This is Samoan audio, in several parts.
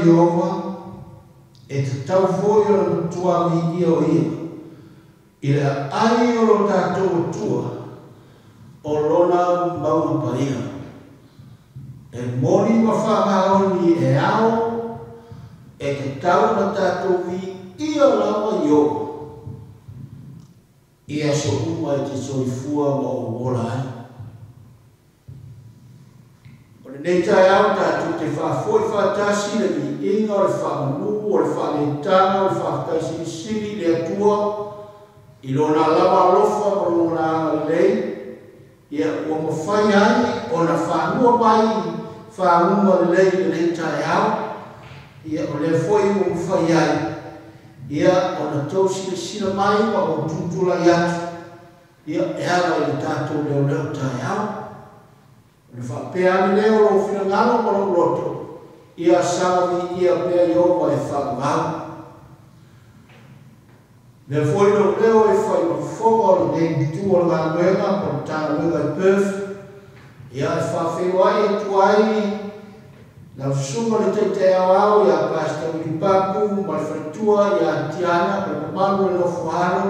Ieova, e tatau foi ona matua viia o Ia, i le aai o lo tatou Atua, o lona mauga paia. E moni ma faamaoni e ao, e tatau ona tatou viia lava Ieova, i aso uma e te soifua ma ou ola ai. O lenei taeao tatou te faafoi faatasi le viiga o le faamanu o le faaleitaga o le faafetai silisili i le Atua i lona lava alofa ma lona agalelei, ia ua mafai ai ona fanua mai faguga lelei i lenei taeao, ia o lea foi ua mafai ai ia ona tou silasila mai ma ou tutulai atu, ia e ala i le tatou leoleo taeao. O le faapea ane lea o lou finagalo ma lou loto, ia saga viia pea Ieova e faavavau. Lea foi lou leo e fai ma fofoga o lenei itu o le galuega po o le Matagaluega i Perth, ia e faafeiloai atu ai lau susuga le Taitai Aoao ia Pastor Willie Papu ma le faletua ia Tiana ma le mamalu o le nofo alo.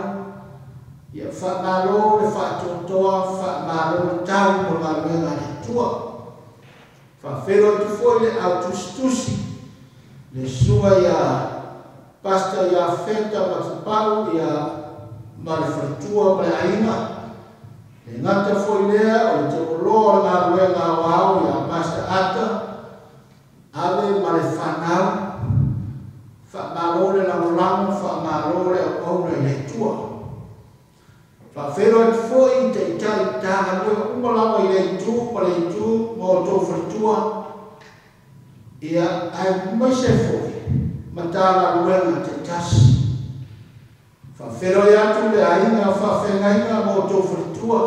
Ia faamalo le faatoatoa, faamalo le tau mo le galuega a le Atua. Faafeiloai atu foi le autusitusi le susuga ia Pastor ia Feta Matapau ia ma le faletua ma le aiga. Le gata foi lea o le teoloa o le galuega aoao ia Pastor Ata Ave ma le fanau. Faamalo le lagolago, faamalo le auauna i le Atua. Faafeiloai atu foi i taitai Matagaluega uma lava i le itu ma le itu ma outou faletua, ia aemaise foi Matagaluega taitasi. Faafeiloai atu le aiga faafeagaiga ma outou faletua.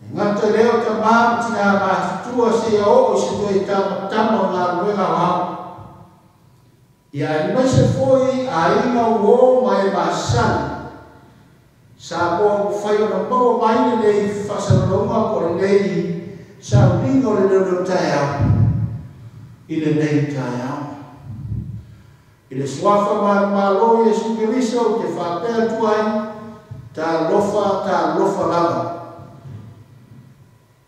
E gata i lea o tamā ma tinā matutua seia oo i se toe tamatama o galuega aoao. Ia aemaise foi aiga uo ma e masani sa ua mafai ona maua mai lenei faasalalauga po o lenei sauniga o le leoleo taeao i lenei taeao. I le suafa manumalo o Iesu Keriso ou te faapea atu ai, Talofa, talofa lava.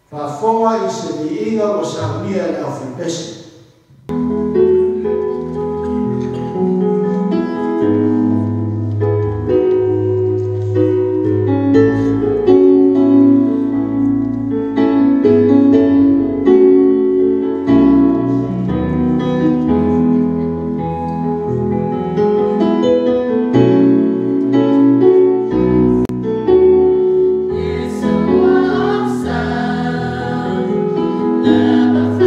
Faafofoga i se viiga ua saunia e le aufaipese. It's a war of sound, love of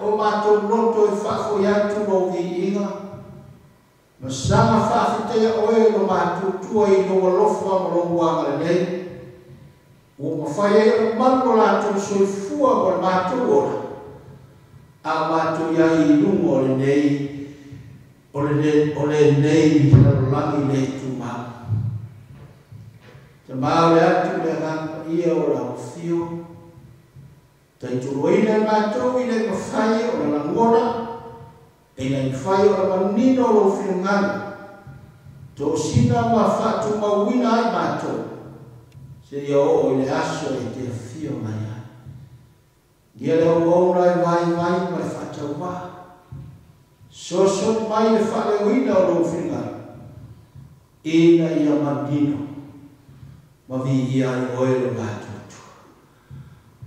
o matou loto e faafoi atu lou viiga, ma saga faafetaia oe lo matou tua i lou alofa ma lou agalelei, ua mafai ai ona malu lo latou soifua ma le matou ola, a o matou i ai i luga o lenei lalolagi le tumau. Tamā o le atu le agaga paia o lau afio, taituluaina e matou i le mafai ona lagona, e le mafai ona manino lou finagalo, tosina ma faatumauina ai matou, seia oo i le aso e te afio mai ai. Ia le auauna e vaivai ma le faatauvaa, soso mai le faaleoina o lou finagalo, ina ia manino ma viia ai oe lo matou Atua.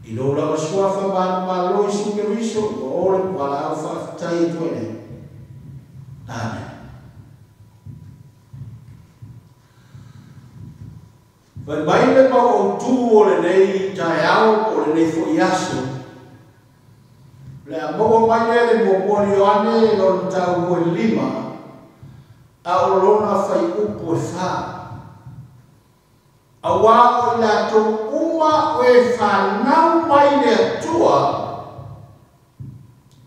I lou lava suafa manumalo Iesu Keriso, ua o le valaau faafetai atu ai nei. Amen. Fai mai le mau autū o lenei taeao po o lenei foi aso, o le a maua mai lea le muamua o Ioane lona mataupu e 5, a o lona fuaiupu e 4. Auā o i latou uma o e fanau mai le Atua,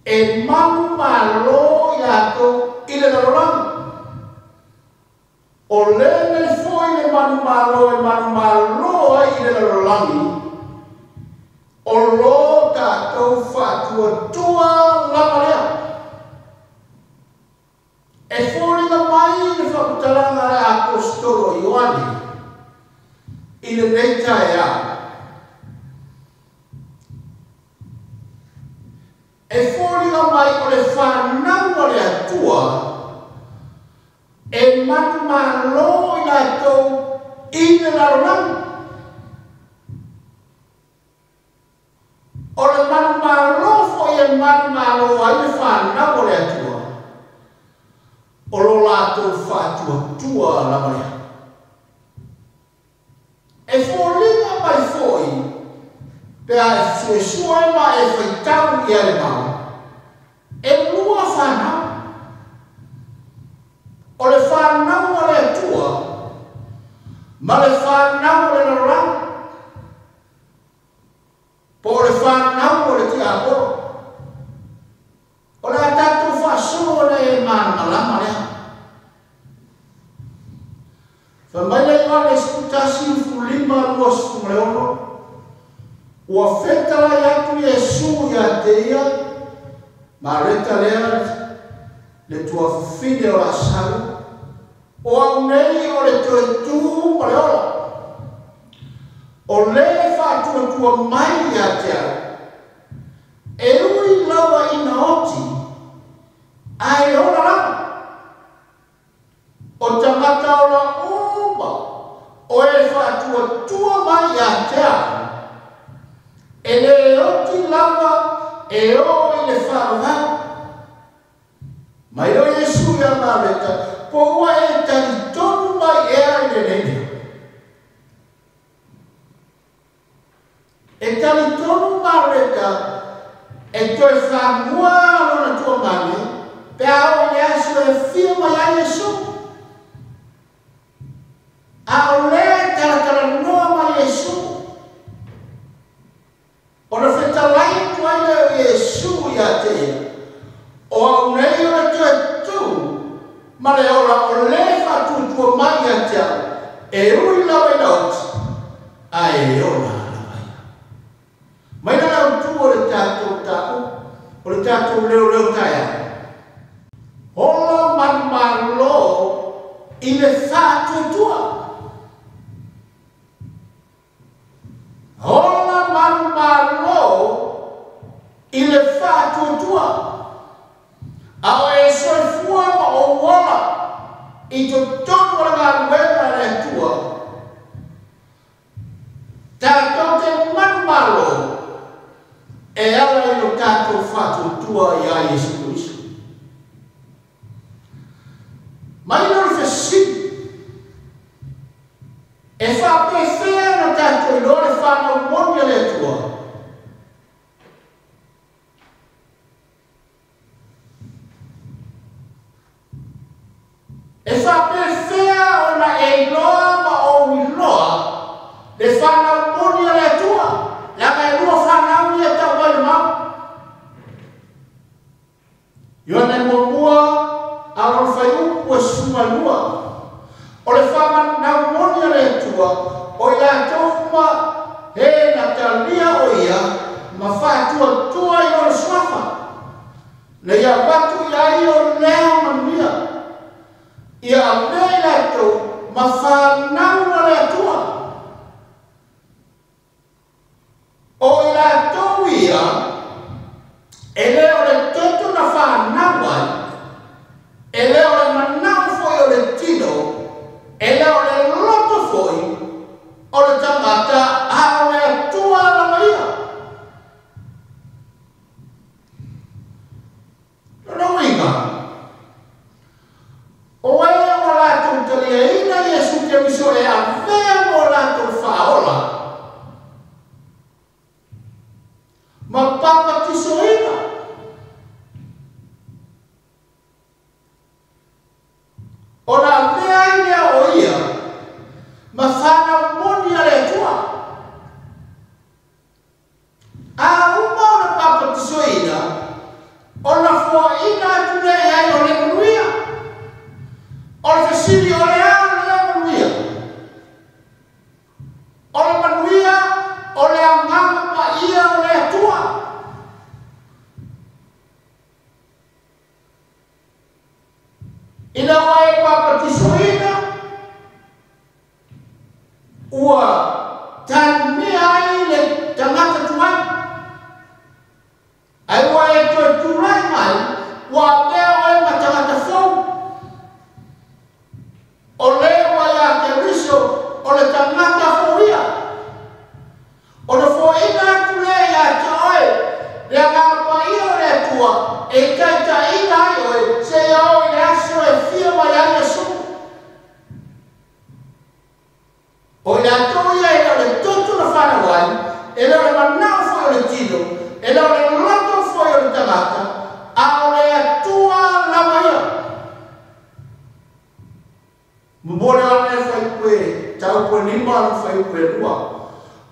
e manumalo i latou i le lalolagi. O lenei foi le manumalo e manumalo ai i le lalolagi, o lo tatou faatuatua lava lea. E foliga mai le faamatalaga a le Aposetolo Ioane i lenei taeao. E foliga mai o le fanau a le Atua e manumalo i latou i le lalolagi. O le manumalo foi e manumalo ai le fanau o le Atua, o lo latou faatuatua lava lea. E foliga mai foi pe a e suesue ma e faitau ia le mau, e lua fanau. O le fanau a le Atua ma le fanau o le lalolagi, po o le fanau o le tiapolo. O le a tatou faasolo ona e malamalama lea. Fai mai le Ioane 11, 15, 26, ua fetalai atu Iesu ia te ia, Mareta lea le tuafafine o Lasalo, o au nei o le toe tū ma le ola. O le faatuatua mai ia te au, e ui lava ina oti, ae ola lava. O tagata ola uma, o e faatuatua mai ia te au, e le oti lava e oo i le faavavau. Mai o Iesu ia Mareta, po ua e talitonu mai ea i lenei mea. E talitonu Mareta e toe faamua lona tuamale, pe a oo i le aso e afio mai ai Iesu. A o lea e talatalanoa mai Iesu, ona fetalai atu ai lea o Iesu ia te ia, o au nei o le toe tū ma le ola o le faatuatua mai ia te au, e ui lava ina oti, ae ola lava ia. Mai na autū o le tatou ta'u, o le tatou leoleo taeao. Ola manumalo i le faatuatua. Ola manumalo i le faatuatua. A o e soifua ma ou ola i totonu o le galuega a le Atua, tatou te manumalo e ala i lo tatou faatuatua ia Iesu Keriso. Mai lea o le fesili, e faapefea ona tatou iloa le fanau moni a le Atua? O i latou uma e na talia o ia ma faatuatua i lona suafa na ia avatu i ai o lea manuia ia avea i latou ma fanau a le Atua. O i latou ia e le o le toto na fanau ai, e le o le manao foi o le tino, e le o le loto foi o le tagata, a o le Atua lava ia. Lona uiga, o e ua latou taliaina Iesu Keriso e avea mo latou faaola ma papatisoina. Ona avea ai lea o ia ma fanau moni a le Atua. A uma ona papatisoina, ona foaina atu lea i ai o le manuia. O le fesili, o le a lea manuia? O le manuia o le agaga paia o le Atua. Ina ua e papatisoina, ua talimea ai le tagata tuai. Ai ua e toe tulai mai, ua avea oe ma tagata fou. O le ua ia Keriso o le tagata fou ia. Ona foaina atu lea ia te oe le agaga paia o le Atua e taitaiina ai oe seia oo i le aso e fia mai ai Iesu. O i latou ia e le o le toto na fanau ai, e le o le manao foi o le tino, e le o le loto foi o le tagata, a o le Atua lava ia. Momoli ale fuaiupu tau pue 5 ala fuaiupu 2.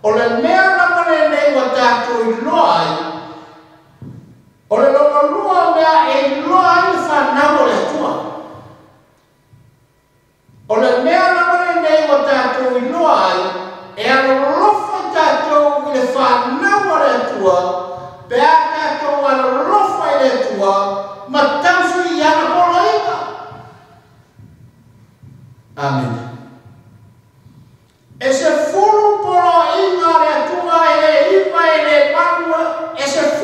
O le mea lava lenei ua tatou iloa ai, o le lona lua mea e iloa ai le fanau o le Atua. O le mea lava lenei ua tatou iloa ai, e alolofa i tatou i le fanau a le Atua, pe a tatou alolofa i le Atua ma tausi i ana poloaiga. Amen. E 10 poloaiga a le Atua, e le 9, e le 8, e 10.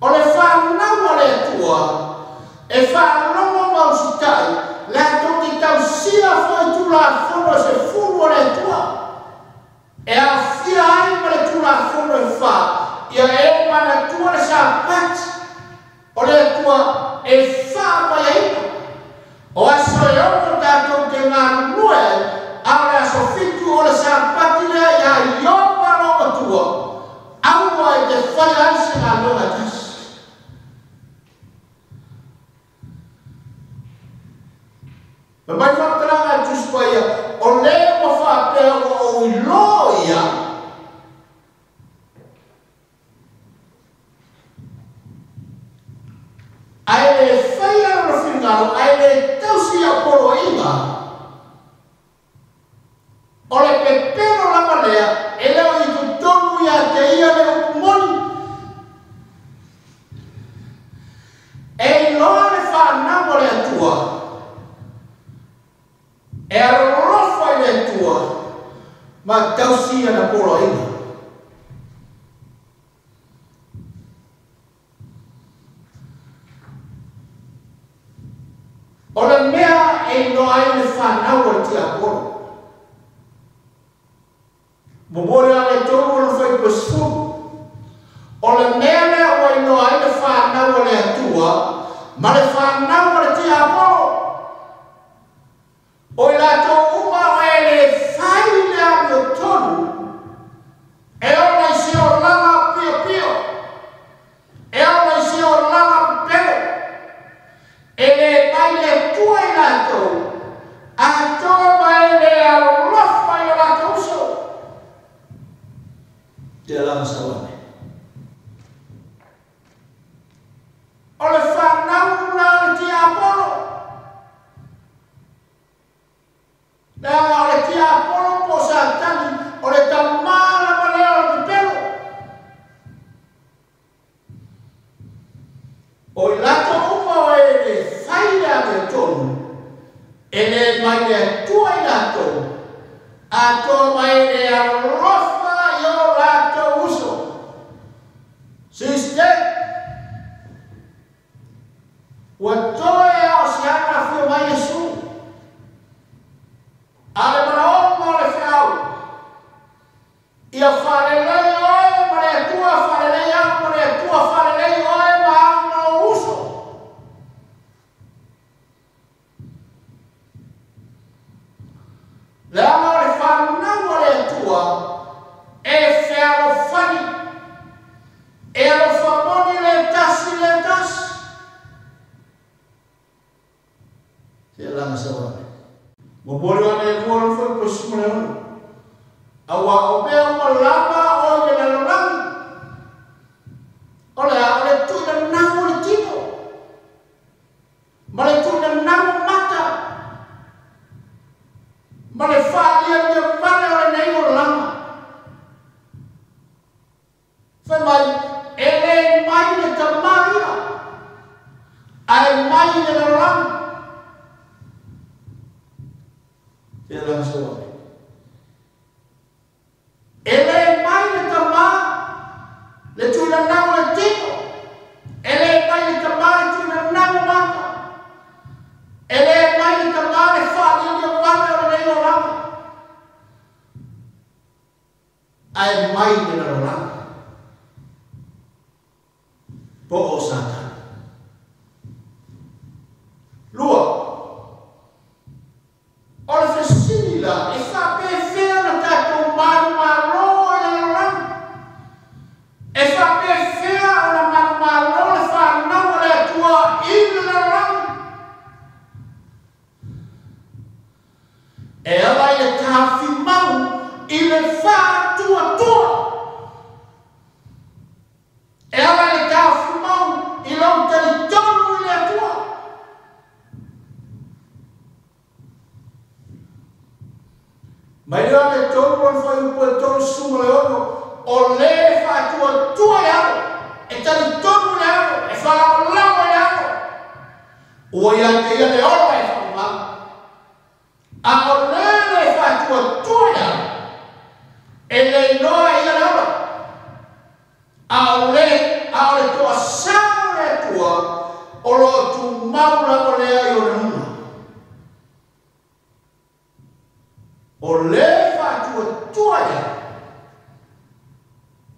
O le fanau a le Atua e faalogo ma usitai, latou te tausia foi tulafono e 10 o le Atua. E aofia ai ma le tulafono e 4, ia e manatua le Sapati o le Atua e faapaiaina. O aso e 6 tatou te galulue ai, a o le aso 7 o le Sapati lea ia Iopa lou Atua, aua e te fai ai se galuega tasi. Ma mai faamatalaga a Tusi Paia, o le ua faapea ua ou iloa ia, ae le faia lona finagalo, ae le tausi ia poloaiga, o le pepelo lava lea, e le o i totonu ia te ia le upu moni. E iloa le fanau o le Atua, e alolofa i le Atua ma tausi ana poloaiga. O le mea e iloa ai le fanau o le tiapolo. Momoli ale 3 o le fuaiupu 10. O le mea lea ua iloa ai le fanau o le Atua ma le fanau o le tiapolo. O i latou uma o e le fai le amiotonu, e ola i se olaga piopio, e ola i se olaga pepelo, e le mai le Atua i latou, atoa ma e le alolofa i o latou uso. Te alaga sauane. O le fanau la o le tiapolo. Leaga o le tiapolo po o Satani, o le tamā lava lea o le pepelo. O i latou uma o e le fai le amiotonu, e lē mai le Atua i latou, atoa ma e le alolofa i o latou uso. Siste, ua toe a o se aga afio mai Iesu. A le manaoga o le feau, ia faalelei oe ma le Atua, faalelei au ma le Atua, faalelei oe ma au ma lou uso. Leaga o le fanau a le Atua e fealofani, e alofa moni le tasi le tasi. Se laga sauane. Momoli o ane lua lo foi po suma le ono. Aua o mea uma lava o i le lalolagi. O le a o le tuina nau o le tino. Ma le tuina nau o mata. Ma le whaalia mea vale o le nei o langa. Fai mai, e le mai le tamaia, ae mai le lalolagi. Te laga sauane. E le mai le tamā, le tuina nau o le tino. E le mai le tamā, le tuina nau o mata. E le mai le tamā, le whaalia mea vale o le nei o langa. Ae mai le lalolagi. Po o Satani. Lua, o le fesili la, e faapefea na tatou manumalo i le lalolagi. E faapefea ona manumalo le fanau a le Atua i le lalolagi. E ala i le tafimau i le faatuatua. E ala i le tafimau i lou talitonu i le Atua. Mai le ane tolu lona fuaiupu e tolu suma le ono, o le faatuatua i alo, e talitonu i le alo, e faalagolago i le alo. Ua ia te ia le ola e faamau. A o le le faatuatua i alo, e le iloa e ia le ola. A o le, a o le toasā o le Atua, o lo o tumau lava lea i ona luga. O le faatuatua i alo,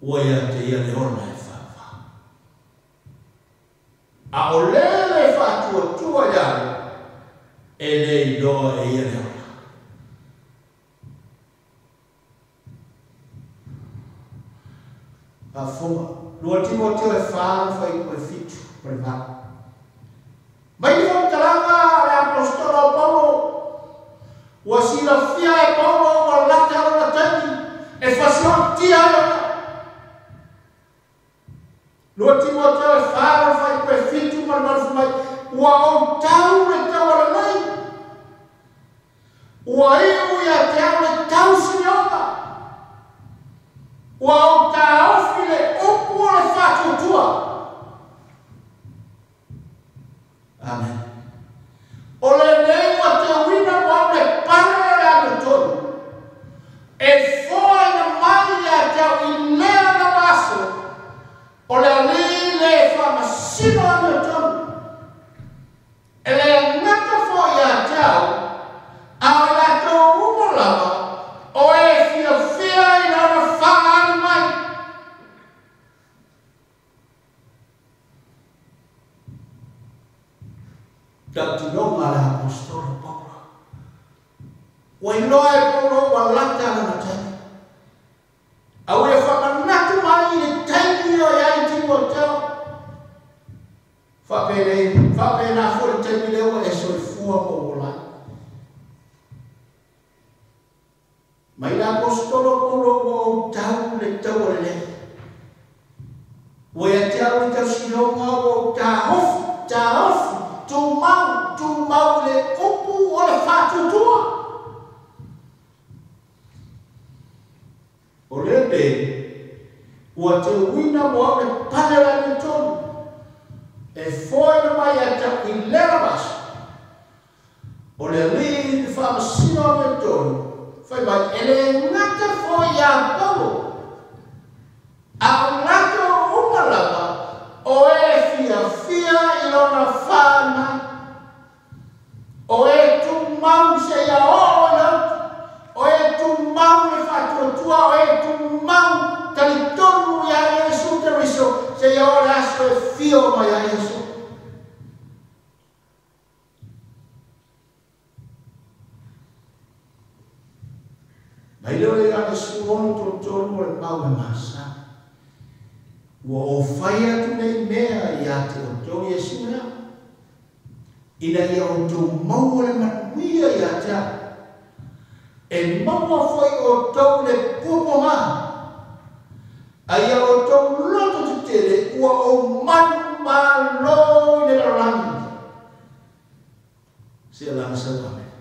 ua ia te ia le ola e faamau. A o le le faatuatua i alo, e le iloa e ia le ola. Faafofoga, lua Timoteo e fa fuaiupu e 7 ma le 8. Mai le faamatalaga a le apostola o Paulo, ua silafia e Paulo ua lata lona taimi e fasiotia ai ona. Lua Timoteo e fa fuaiupu e 7 ma le 8 mai, ua ou tau le taualalei, ua iu ia te au le tausilioga, ua ou taofi le upu o le faatuatua. Amen. O lenei ua teuina mo au le pale o le amiotonu, e foaina mai ia te au i lea lava aso, o le alii le faamasino amiotonu. E le gata foi ia te au, a o i latou uma lava, o e fiafia i lona faaali mai. Tautinoga a le apostolo Paulo. Ua iloa e Paulo ua lata lona taimi. A ua ia faamanatu mai i le taimi o iai Timoteo. Faapenei, faapena foi le taimi lea ua e soifua ma ua ola ai. Mai le apostolo Paulo ua ou tau le taualelei. Ua ia te au le tausilioga ua ou taofi, taofi, tumau, tumau i le upu o le faatuatua. Ua te uina mo au le pale la le tonu. E foi na mai a tau i lera maso. O le alii le faamasino o le tonu. Fai mai, e le gata foi ia Paulo. A o latou uma lava, o e fiafia i lona fāmai. O e tumau seia oo i le utu. O e tumau le faatuatua, o e tumau talitonu ia Iesu Keriso, seia oo le aso e fio mai ai Iesu. Mai lea o le Ioane 16:33 o le mau e masani. Ua ou fai atu nei mea ia te outou Iesu lea, ina ia outou maua le manuia ia te au. E maua foi outou le puapuaga, a ia outou loto tetele ua ou manumalo i le lalolagi. Se alaga sau amene.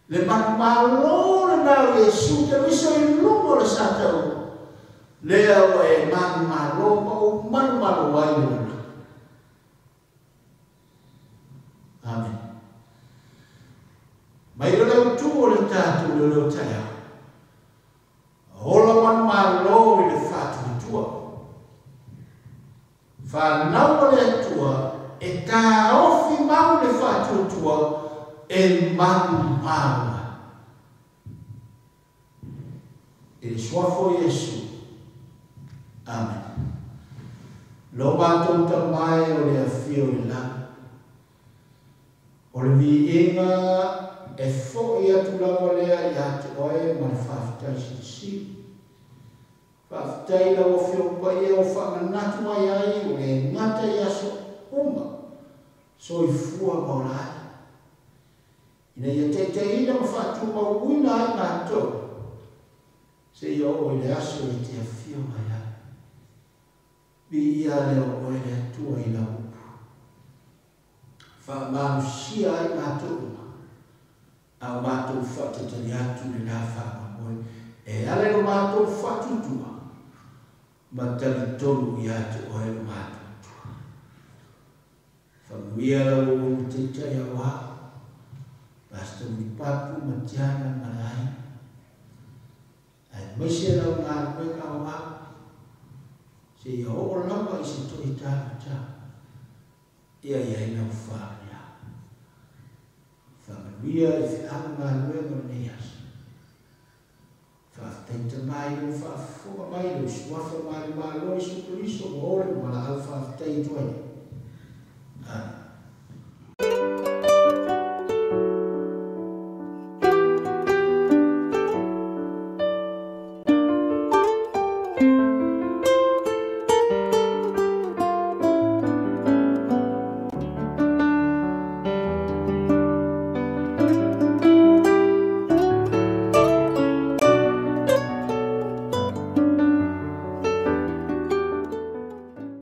Le manumalo lena o Iesu Keriso i luga o le Satau, lea ua e manumalo ma ou manumalo ai le lalolagi. Amen. Mai le autu o le tatou leoleo taeao. Ola manumalo i le faatuatua. Fanau a le Atua e taofi mau le faatuatua e manumalo ai. I le suafa o Iesu. Amen. Lo matou tamae o le afio i le lagi. O le viiga e fo'i atu lava lea ia te oe ma le faafetai silisili. Faafetai i lau Afioga Paia ua faamanatu mai ai ua le gata i aso uma soifua ma ola ai, ina ia taitaiina ma faatumauina ai matou seia oo i le aso e te afio mai ai. Viia lea o oe le Atua i lau upu. Faamalosia ai matou uma, a o matou faatalitali atu i lena faamoemoe e ala i lo matou faatuatua ma talitonu ia te oe lo matou Atua. Faamanuia lau auauna taitai aoao, Pastor Mulipapu ma Tiana ma le aiga, aemaise lau galuega aoao, seia oo lava i se toi tāmata. Ia i ai lau faamanuiaga. Faamanuia i feau ma galuega o lenei aso. Faafetai Tama i lou faafofoga mai i lou suafa manumalo Iesu Keriso ua ole ma valaau faafetai atu ai nei.